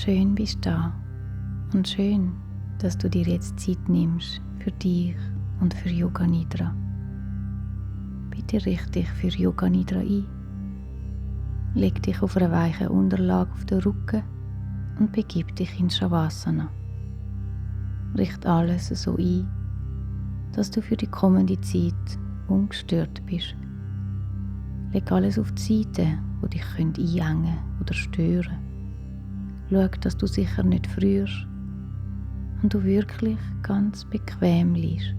Schön bist du da und schön, dass du dir jetzt Zeit nimmst für dich und für Yoga Nidra. Bitte richte dich für Yoga Nidra ein. Leg dich auf einer weichen Unterlage auf den Rücken und begib dich in Shavasana. Richte alles so ein, dass du für die kommende Zeit ungestört bist. Leg alles auf die Seite, wo dich einengen oder stören. Schau, dass du sicher nicht frierst und du wirklich ganz bequem liegst.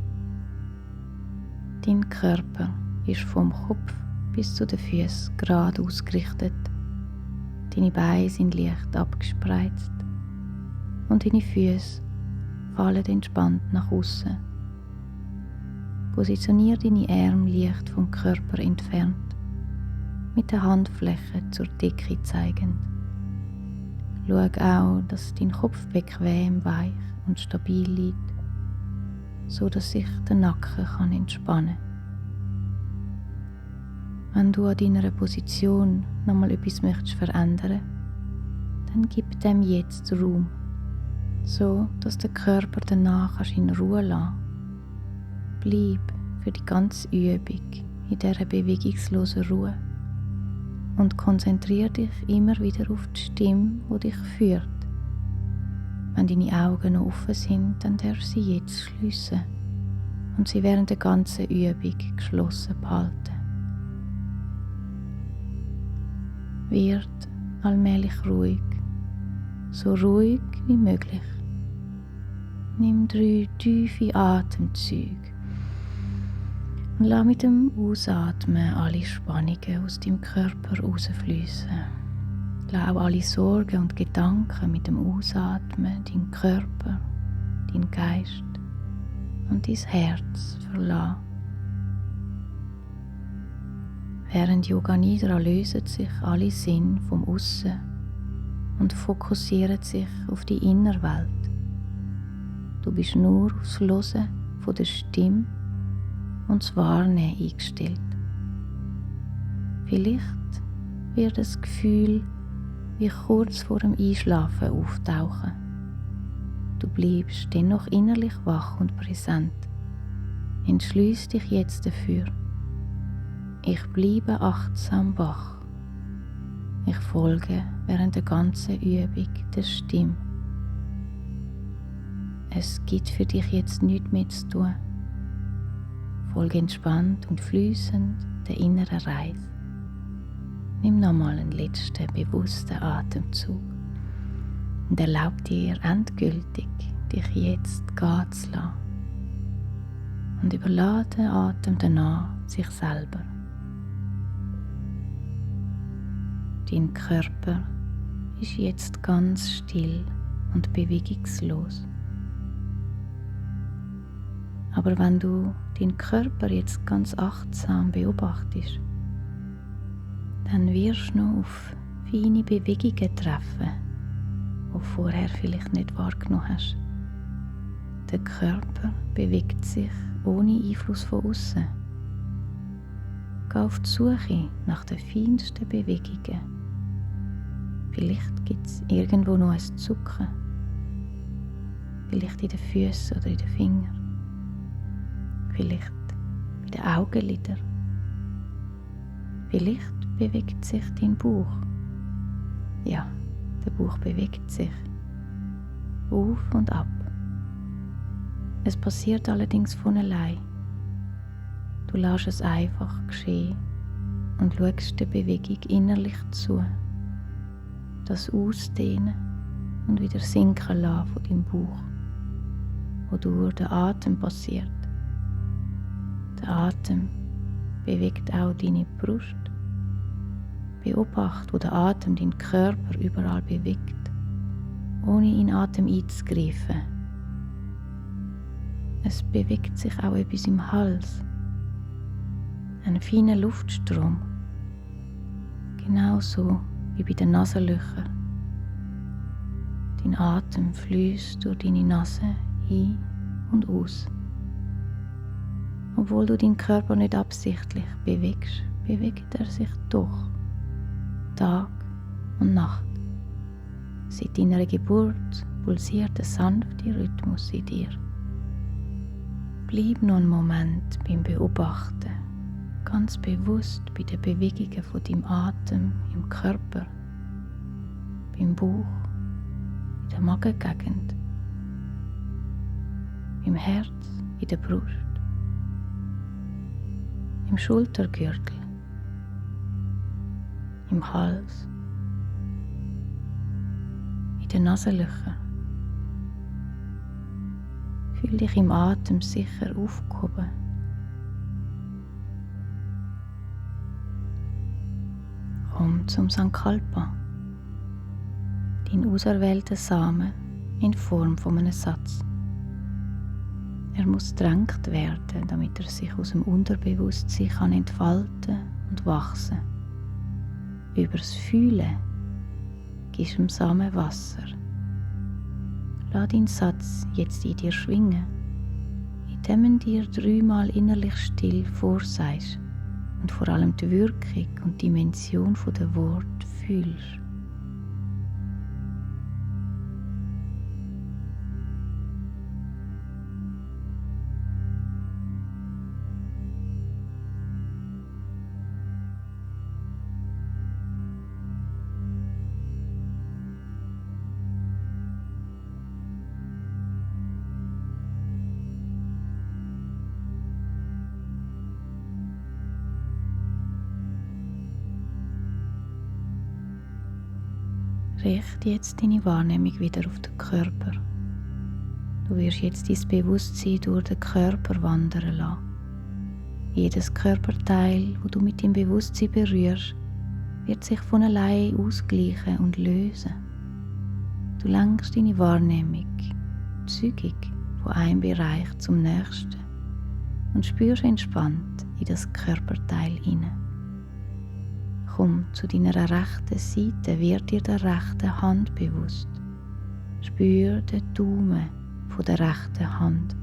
Dein Körper ist vom Kopf bis zu den Füßen gerade ausgerichtet. Deine Beine sind leicht abgespreizt und deine Füße fallen entspannt nach außen. Positioniere deine Arme leicht vom Körper entfernt, mit der Handfläche zur Decke zeigend. Schau auch, dass dein Kopf bequem, weich und stabil liegt, so dass sich der Nacken entspannen kann. Wenn du an deiner Position nochmal etwas möchtest verändern, dann gib dem jetzt Raum, so dass der Körper danach in Ruhe lassen. Bleib für die ganze Übung in dieser bewegungslosen Ruhe und konzentriere dich immer wieder auf die Stimme, die dich führt. Wenn deine Augen noch offen sind, dann darfst du sie jetzt schliessen und sie während der ganzen Übung geschlossen behalten. Wird allmählich ruhig, so ruhig wie möglich. Nimm 3 tiefe Atemzüge und lass mit dem Ausatmen alle Spannungen aus deinem Körper rausfließen. Lass auch alle Sorgen und Gedanken mit dem Ausatmen deinen Körper, deinen Geist und dein Herz verlassen. Während Yoga Nidra lösen sich alle Sinne vom Aussen und fokussieren sich auf die Innerwelt. Du bist nur aufs Hören von der Stimme und das Wahrnehmen eingestellt. Vielleicht wird das Gefühl wie kurz vor dem Einschlafen auftauchen. Du bleibst dennoch innerlich wach und präsent. Entschliess dich jetzt dafür. Ich bleibe achtsam wach. Ich folge während der ganzen Übung der Stimme. Es gibt für dich jetzt nichts mehr zu tun. Folge entspannt und fließend der inneren Reise. Nimm nochmal einen letzten bewussten Atemzug und erlaub dir endgültig, dich jetzt gehen zu lassen. Und überlasse den Atem danach sich selber. Dein Körper ist jetzt ganz still und bewegungslos. Aber wenn du deinen Körper jetzt ganz achtsam beobachtest, dann wirst du noch auf feine Bewegungen treffen, die du vorher vielleicht nicht wahrgenommen hast. Der Körper bewegt sich ohne Einfluss von außen. Geh auf die Suche nach den feinsten Bewegungen. Vielleicht gibt es irgendwo noch ein Zucken. Vielleicht in den Füßen oder in den Fingern. Vielleicht bei den Augenlidern. Vielleicht bewegt sich dein Bauch. Ja, der Bauch bewegt sich. Auf und ab. Es passiert allerdings von allein. Du lässt es einfach geschehen und schaust der Bewegung innerlich zu. Das Ausdehnen und wieder sinken lassen von deinem Bauch, wo durch den Atem passiert. Der Atem bewegt auch deine Brust. Beobachte, wo der Atem deinen Körper überall bewegt, ohne in den Atem einzugreifen. Es bewegt sich auch etwas im Hals, ein feiner Luftstrom, genauso wie bei den Nasenlöchern. Dein Atem fließt durch deine Nase ein und aus. Obwohl du deinen Körper nicht absichtlich bewegst, bewegt er sich doch, Tag und Nacht. Seit deiner Geburt pulsiert ein sanfter Rhythmus in dir. Bleib noch einen Moment beim Beobachten, ganz bewusst bei den Bewegungen von deinem Atem im Körper, beim Bauch, in der Magengegend, im Herz, in der Brust, im Schultergürtel, im Hals, in den Nasenlöchern. Fühl dich im Atem sicher aufgehoben. Komm zum Sankalpa, dein auserwählter Samen in Form von einem Satz. Er muss gedrängt werden, damit er sich aus dem Unterbewusstsein kann entfalten und wachsen. Übers Fühlen gibst du dem Samen Wasser. Lass deinen Satz jetzt in dir schwingen, indem du dir 3-mal innerlich still vorsagst und vor allem die Wirkung und Dimension der Worte fühlst. Richte jetzt deine Wahrnehmung wieder auf den Körper. Du wirst jetzt dein Bewusstsein durch den Körper wandern lassen. Jedes Körperteil, das du mit deinem Bewusstsein berührst, wird sich von allein ausgleichen und lösen. Du lenkst deine Wahrnehmung zügig von einem Bereich zum nächsten und spürst entspannt in das Körperteil hinein. Komm zu deiner rechten Seite, wird dir der rechten Hand bewusst. Spür den Daumen von der rechten Hand.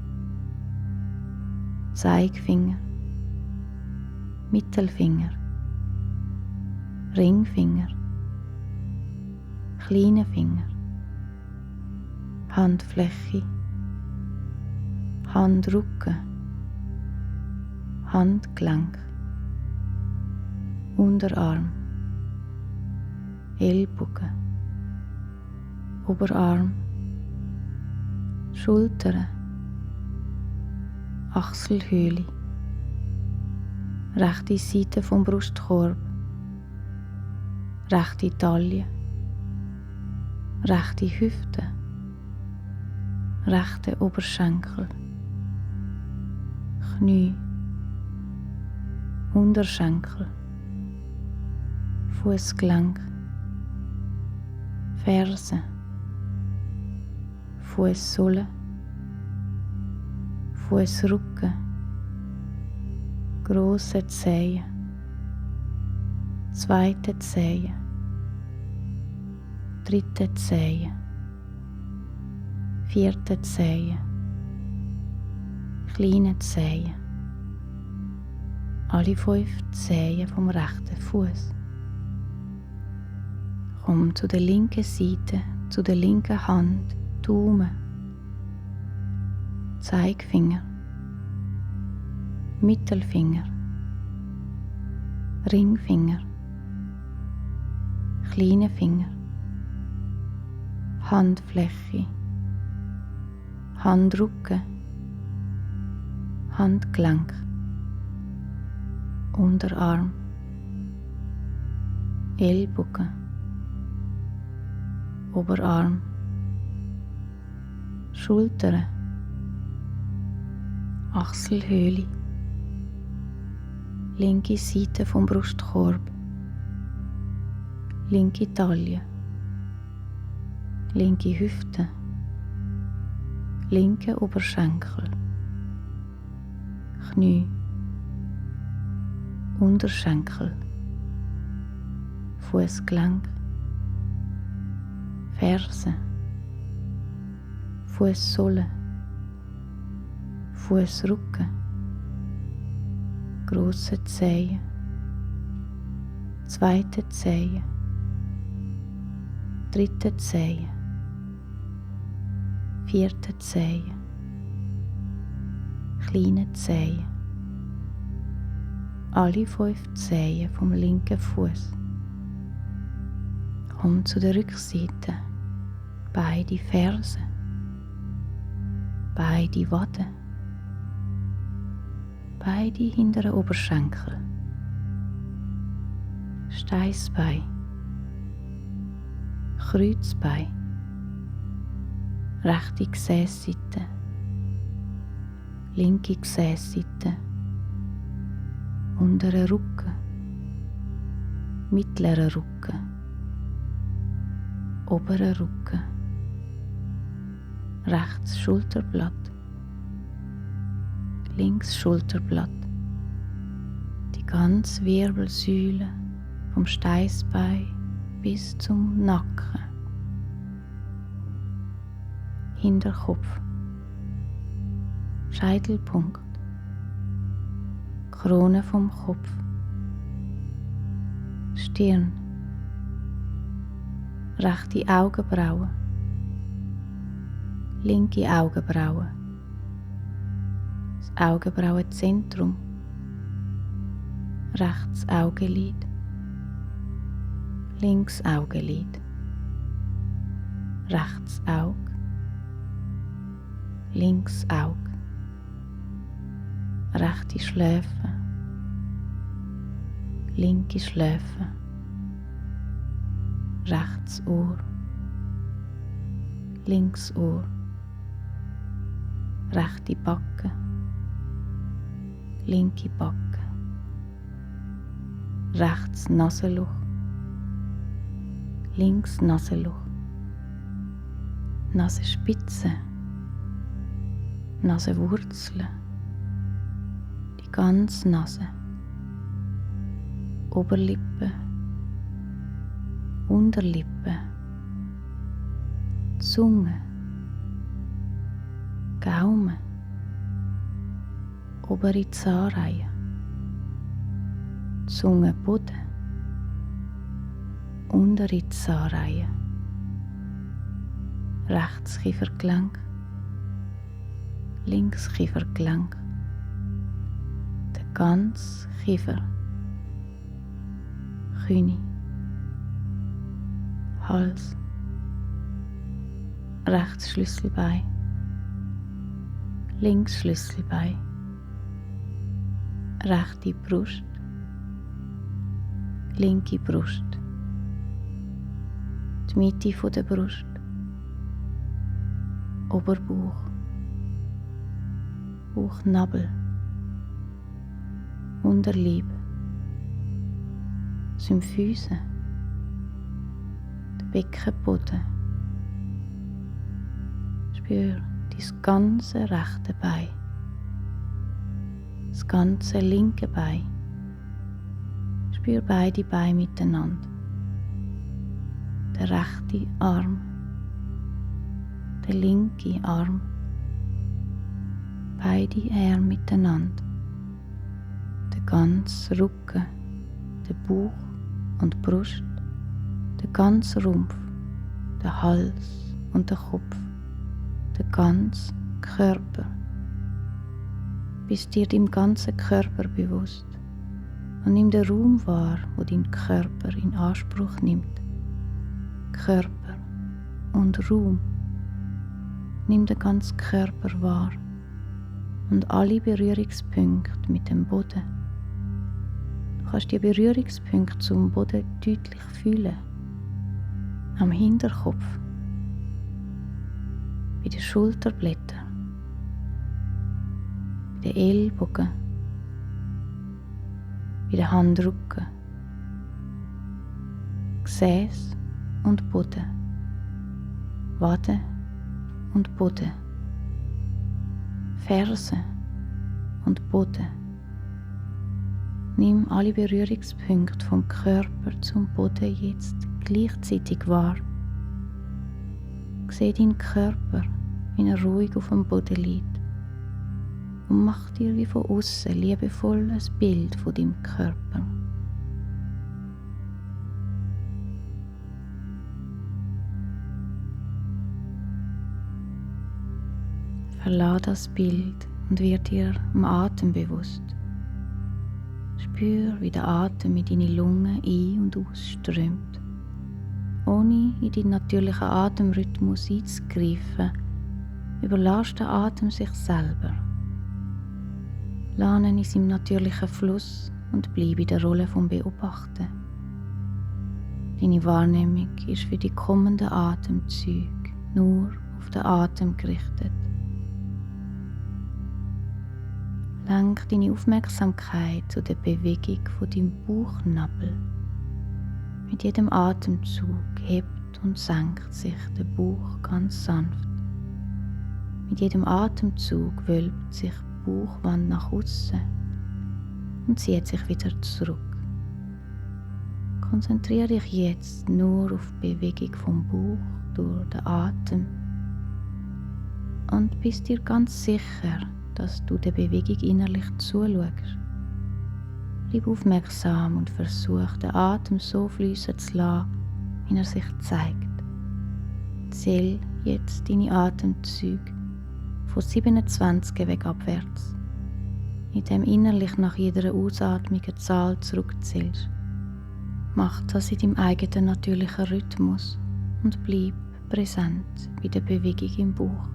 Zeigefinger, Mittelfinger, Ringfinger, kleiner Finger, Handfläche, Handrücken, Handgelenk, Unterarm, Ellbogen, Oberarm, Schultern, Achselhöhle, rechte Seite vom Brustkorb, rechte Taille, rechte Hüfte, rechte Oberschenkel, Knie, Unterschenkel, Fußgelenk, Fersen, Fußsohle, Fußrücken, grosse Zehen, zweite Zehen, dritte Zehen, vierte Zehen, kleine Zehen, alle 5 Zehen vom rechten Fuß. Komm zu der linken Seite, zu der linken Hand, Daumen, Zeigefinger, Mittelfinger, Ringfinger, kleiner Finger, Handfläche, Handrücken, Handgelenk, Unterarm, Ellbogen, Oberarm, Schultern, Achselhöhle, linke Seite vom Brustkorb, linke Taille, linke Hüfte, linke Oberschenkel, Knie, Unterschenkel, Fußgelenk, Fersen, Fußsohle, Fußrücken, grosse Zehen, zweite Zehen, 3. Zehe, 4. Zehe, kleine Zehe, alle 5 Zehen vom linken Fuß. Komm zu der Rückseite, beide Fersen, beide Waden, beide hinteren Oberschenkel, Steißbein, Kreuzbein, rechte Gesäßseite, linke Gesäßseite, unterer Rücken, mittlerer Rücken, oberer Rücken, rechts Schulterblatt, links Schulterblatt, die ganze Wirbelsäule vom Steißbein bis zum Nacken, Hinterkopf, Scheitelpunkt, Krone vom Kopf, Stirn, rechte Augenbraue, linke Augenbraue, das Augenbrauenzentrum, rechts Augenlid, links Augenlid, rechts Auge, links Auge, rechte Schläfe, linke Schläfe, rechts Ohr, links Ohr, rechte Backe, linke Backe, rechts Nasenloch, links Nasenloch, Nasenspitze, Nasenwurzeln, die ganze Nase, Oberlippe, Unterlippe, Zunge, Gaumen, obere Zahnreihe, Zungenboden, untere Zahnreihe, rechts Kiefergelenk, links Kiefergelenk, der ganze Kiefer, Knie, Hals, rechts Schlüsselbein, links Schlüsselbein, rechte Brust, linke Brust, die Mitte der Brust, Oberbauch, Bauchnabel, Unterleib, Symphyse, der Beckenboden. Spür dein ganze rechte Bein, das ganze linke Bein. Spür beide Beine miteinander. Der rechte Arm, der linke Arm, beide Arme miteinander. Der ganze Rücken, der Bauch und Brust, der ganze Rumpf, der Hals und der Kopf, der ganze Körper. Bist dir deinem ganzen Körper bewusst und nimm den Raum wahr, wo dein Körper in Anspruch nimmt. Körper und Raum. Nimm den ganzen Körper wahr und alle Berührungspunkte mit dem Boden. Du kannst die Berührungspunkte zum Boden deutlich fühlen. Am Hinterkopf, bei den Schulterblättern, bei den Ellbogen, bei den Handrücken, Gesäß und Boden, Waden und Boden, Fersen und Boden. Nimm alle Berührungspunkte vom Körper zum Boden jetzt gleichzeitig wahr. Sieh deinen Körper, wie er ruhig auf dem Boden liegt, und mach dir wie von außen liebevoll ein Bild von deinem Körper. Verlass das Bild und wird dir am Atem bewusst. Spür, wie der Atem in deine Lungen ein- und ausströmt, ohne in den natürlichen Atemrhythmus einzugreifen. Überlass den Atem sich selber. Lass ihn in seinem natürlichen Fluss und bleib in der Rolle vom Beobachten. Deine Wahrnehmung ist für die kommenden Atemzüge nur auf den Atem gerichtet. Lenk deine Aufmerksamkeit zu der Bewegung von deinem Bauchnabel. Mit jedem Atemzug hebt und senkt sich der Bauch ganz sanft. Mit jedem Atemzug wölbt sich die Bauchwand nach außen und zieht sich wieder zurück. Konzentriere dich jetzt nur auf die Bewegung vom Bauch durch den Atem und bist dir ganz sicher, dass du der Bewegung innerlich zuschaust. Bleib aufmerksam und versuch, den Atem so fließen zu lassen, wie er sich zeigt. Zähl jetzt deine Atemzüge von 27 weg abwärts, indem innerlich nach jeder Ausatmung eine Zahl zurückzählst. Mach das in deinem eigenen natürlichen Rhythmus und bleib präsent bei der Bewegung im Bauch.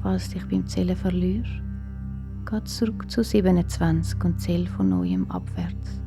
Falls du dich beim Zählen verlierst, geh zurück zu 27 und zähl von neuem abwärts.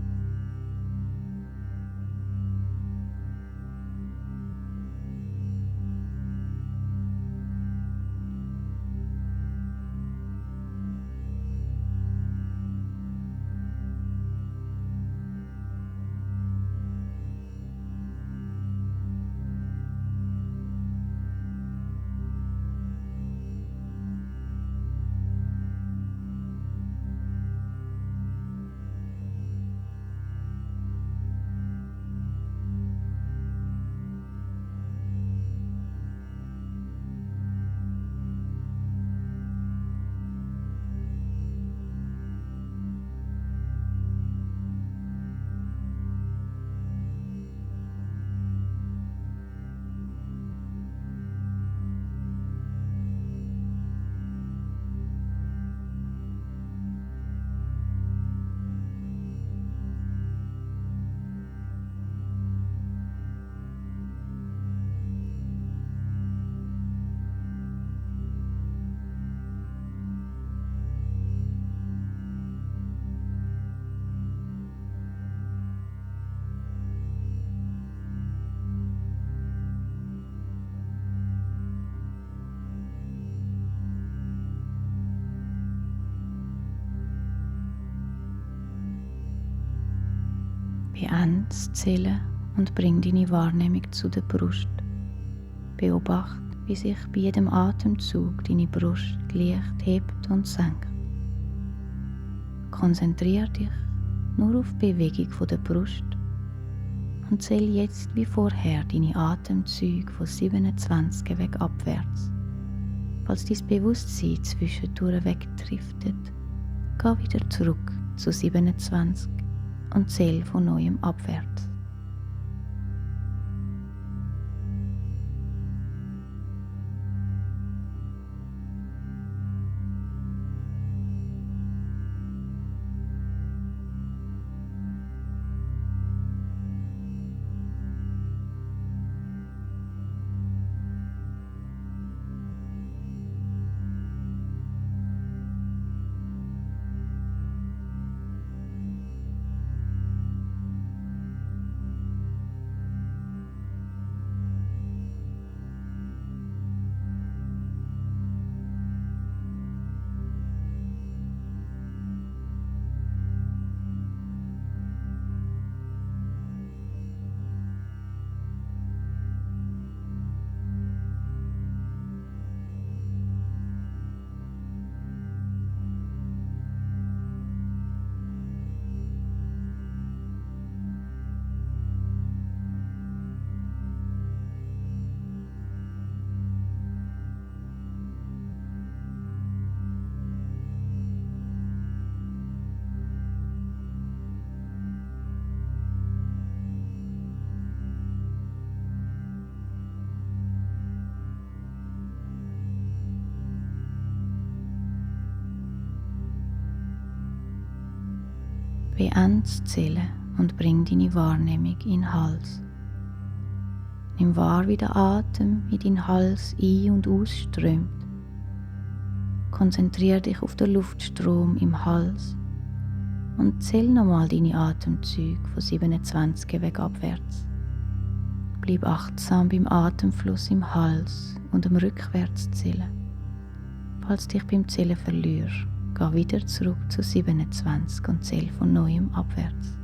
Beende das Zählen und bring deine Wahrnehmung zu der Brust. Beobachte, wie sich bei jedem Atemzug deine Brust leicht hebt und senkt. Konzentriere dich nur auf die Bewegung der Brust und zähle jetzt wie vorher deine Atemzüge von 27 weg abwärts. Falls dein Bewusstsein zwischendurch wegdriftet, geh wieder zurück zu 27 und zähl von neuem abwärts. Beende das Zählen und bring deine Wahrnehmung in den Hals. Nimm wahr, wie der Atem in deinen Hals ein- und ausströmt. Konzentriere dich auf den Luftstrom im Hals und zähl nochmal deine Atemzüge von 27 weg abwärts. Bleib achtsam beim Atemfluss im Hals und dem Rückwärtszählen. Falls dich beim Zählen verlierst, geh wieder zurück zu 27 und zähl von neuem abwärts.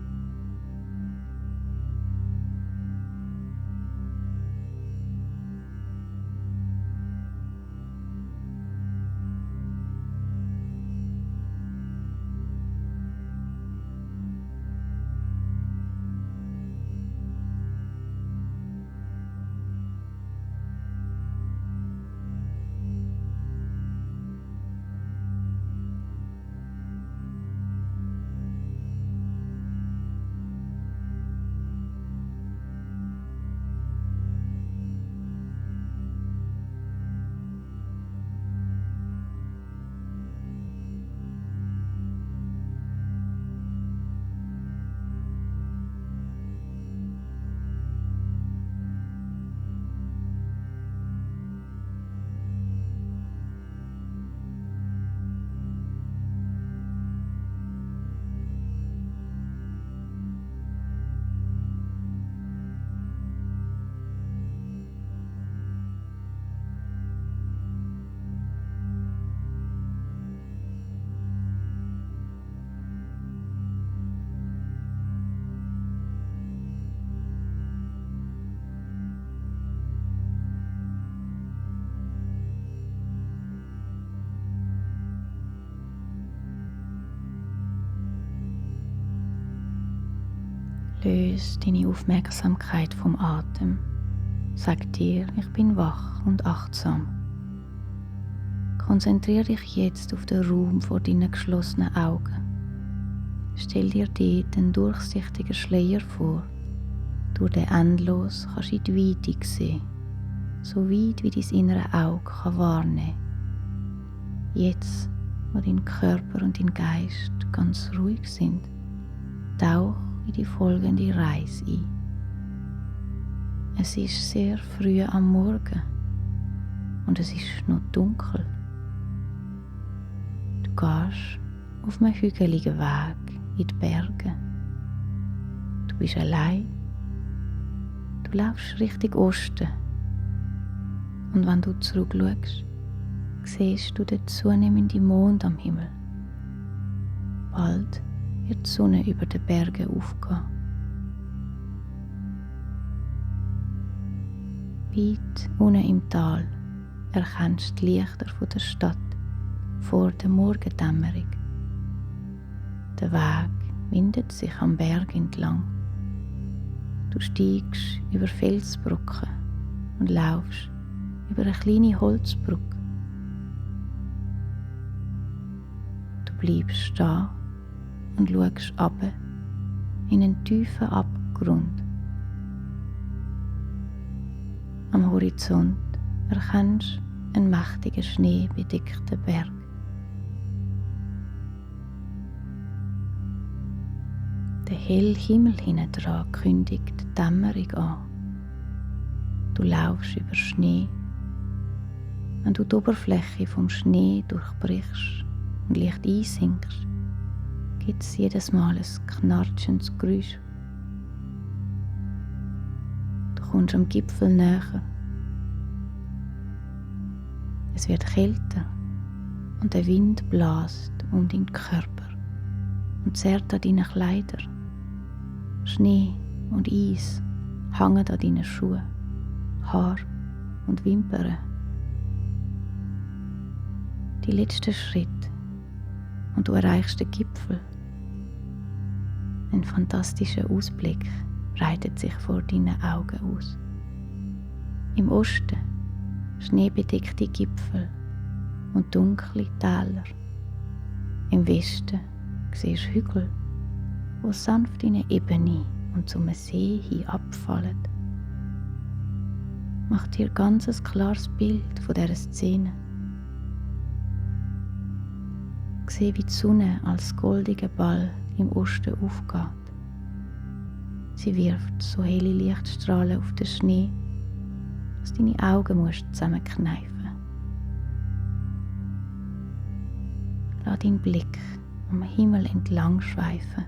Löse deine Aufmerksamkeit vom Atem. Sag dir, ich bin wach und achtsam. Konzentriere dich jetzt auf den Raum vor deinen geschlossenen Augen. Stell dir dort einen durchsichtigen Schleier vor. Durch den endlos kannst du in die Weite sehen, so weit wie dein innere Auge kann wahrnehmen. Jetzt, wo dein Körper und dein Geist ganz ruhig sind, tauch in die folgende Reise ein. Es ist sehr früh am Morgen und es ist noch dunkel. Du gehst auf einem hügeligen Weg in die Berge. Du bist allein. Du laufst Richtung Osten. Und wenn du zurückschaust, siehst du den zunehmenden Mond am Himmel. Bald wird die Sonne über den Bergen aufgehen. Weit unten im Tal erkennst du die Lichter der Stadt vor der Morgendämmerung. Der Weg windet sich am Berg entlang. Du steigst über Felsbrocken und laufst über eine kleine Holzbrücke. Du bleibst stehen und schaust runter in einen tiefen Abgrund. Am Horizont erkennst du einen mächtigen schneebedeckten Berg. Der helle Himmel hintendran kündigt die Dämmerung an. Du laufst über Schnee. Wenn du die Oberfläche vom Schnee durchbrichst und leicht einsinkst, gibt es jedes Mal ein knarschendes Geräusch. Du kommst am Gipfel näher. Es wird kälter und der Wind bläst um deinen Körper und zerrt an deinen Kleidern. Schnee und Eis hängen an deinen Schuhen, Haar und Wimpern. Die letzten Schritte und du erreichst den Gipfel. Ein fantastischer Ausblick breitet sich vor deinen Augen aus. Im Osten schneebedeckte Gipfel und dunkle Täler. Im Westen siehst du Hügel, die sanft in eine Ebene und zum See hin abfallen. Mach dir ganz ein klares Bild von dieser Szene. Sieh, wie die Sonne als goldiger Ball im Osten aufgeht. Sie wirft so helle Lichtstrahlen auf den Schnee, dass deine Augen musst zusammenkneifen. Lass deinen Blick am Himmel entlang schweifen.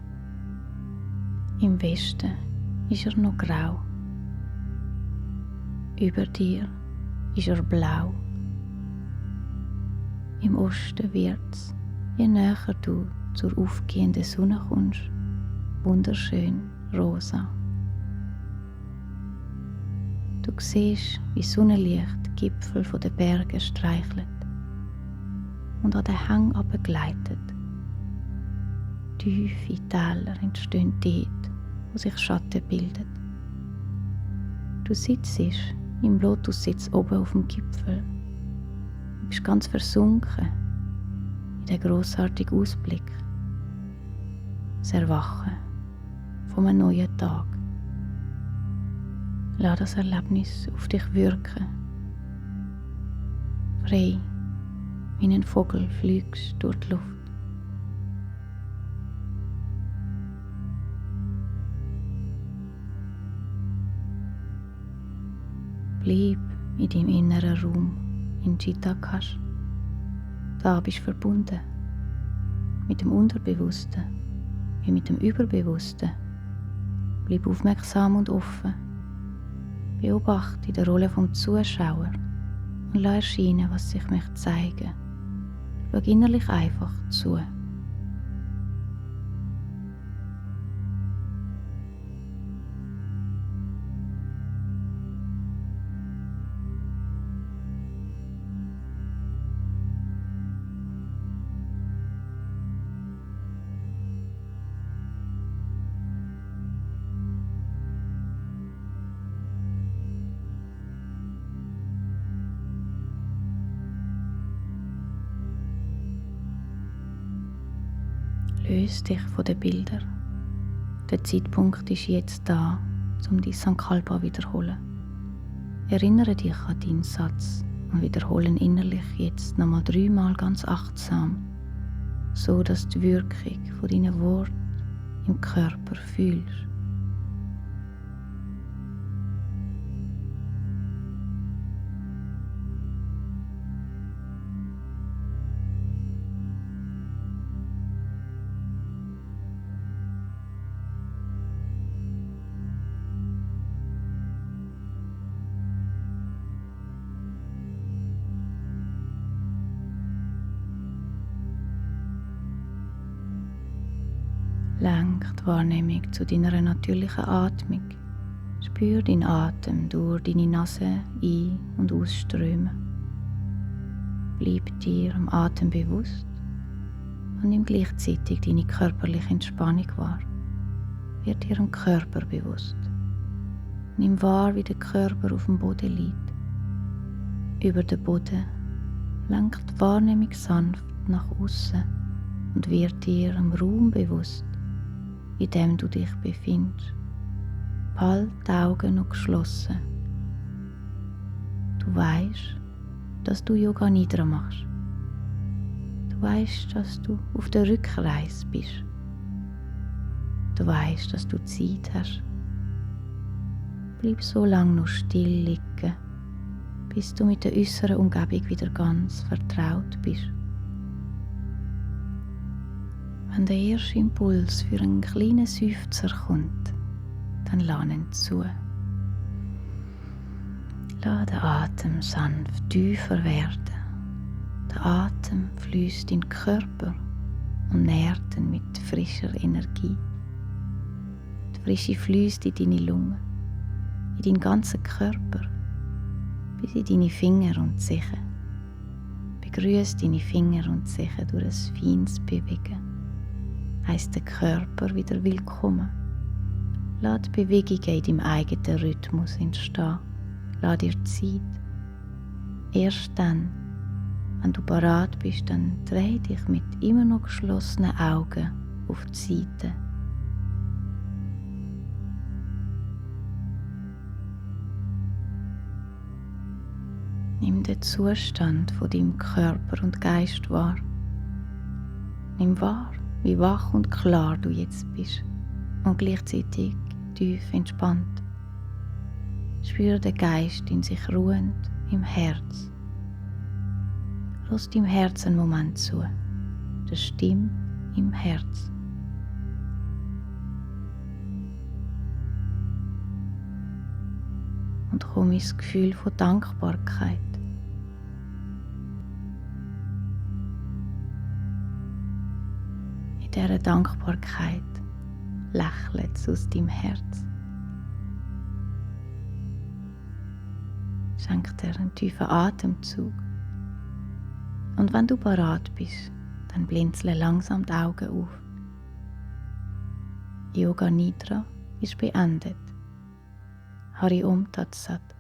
Im Westen ist er noch grau. Über dir ist er blau. Im Osten wird's, je näher du zur aufgehenden Sonne kommst, wunderschön rosa. Du siehst, wie Sonnenlicht die Gipfel der Berge streichelt und an den Hang abgleitet. Tiefe Täler entstehen dort, wo sich Schatten bildet. Du sitzt im Lotussitz oben auf dem Gipfel. Du bist ganz versunken in den grossartigen Ausblick. Das Erwachen von einem neuen Tag. Lass das Erlebnis auf dich wirken. Frei wie ein Vogel fliegst durch die Luft. Bleib in deinem inneren Raum in Chittakash. Da bist du verbunden mit dem Unterbewussten wie mit dem Überbewussten. Bleib aufmerksam und offen. Beobachte die Rolle vom Zuschauer und lass erscheinen, was sich möchte zeigen. Schau innerlich einfach zu. Löse dich von den Bildern. Der Zeitpunkt ist jetzt da, um dein Sankalpa wiederholen. Erinnere dich an deinen Satz und wiederhole ihn innerlich jetzt nochmal 3 Mal ganz achtsam, so dass du die Wirkung von deinen Worten im Körper fühlst. Lenk die Wahrnehmung zu deiner natürlichen Atmung. Spür deinen Atem durch deine Nase ein- und ausströmen. Bleib dir am Atem bewusst und nimm gleichzeitig deine körperliche Entspannung wahr. Werd dir am Körper bewusst. Nimm wahr, wie der Körper auf dem Boden liegt. Über den Boden lenkt die Wahrnehmung sanft nach außen und wird dir am Raum bewusst, in dem du dich befindest. Behalte die Augen noch geschlossen. Du weißt, dass du Yoga Nidra machst. Du weißt, dass du auf der Rückreise bist. Du weißt, dass du Zeit hast. Bleib so lange noch still liegen, bis du mit der äußeren Umgebung wieder ganz vertraut bist. Wenn der erste Impuls für einen kleinen Seufzer kommt, dann lass ihn zu. Lass den Atem sanft tiefer werden. Der Atem fließt in den Körper und nährt ihn mit frischer Energie. Die Frische fließt in deine Lungen, in deinen ganzen Körper, bis in deine Finger und Zehen. Begrüß deine Finger und Zehen durch ein feines Bewegen. Heisst der Körper wieder willkommen. Lass die Bewegungen in deinem eigenen Rhythmus entstehen. Lass dir Zeit. Erst dann, wenn du bereit bist, dann dreh dich mit immer noch geschlossenen Augen auf die Seite. Nimm den Zustand von deinem Körper und Geist wahr. Nimm wahr, wie wach und klar du jetzt bist und gleichzeitig tief entspannt. Spür den Geist in sich ruhend im Herz. Lass deinem Herz einen Moment zu, der Stimme im Herz. Und komm ins Gefühl von Dankbarkeit. In dieser Dankbarkeit lächelt es aus deinem Herz. Schenk dir einen tiefen Atemzug. Und wenn du parat bist, dann blinzeln langsam die Augen auf. Yoga Nidra ist beendet. Hari Om Tat Sat.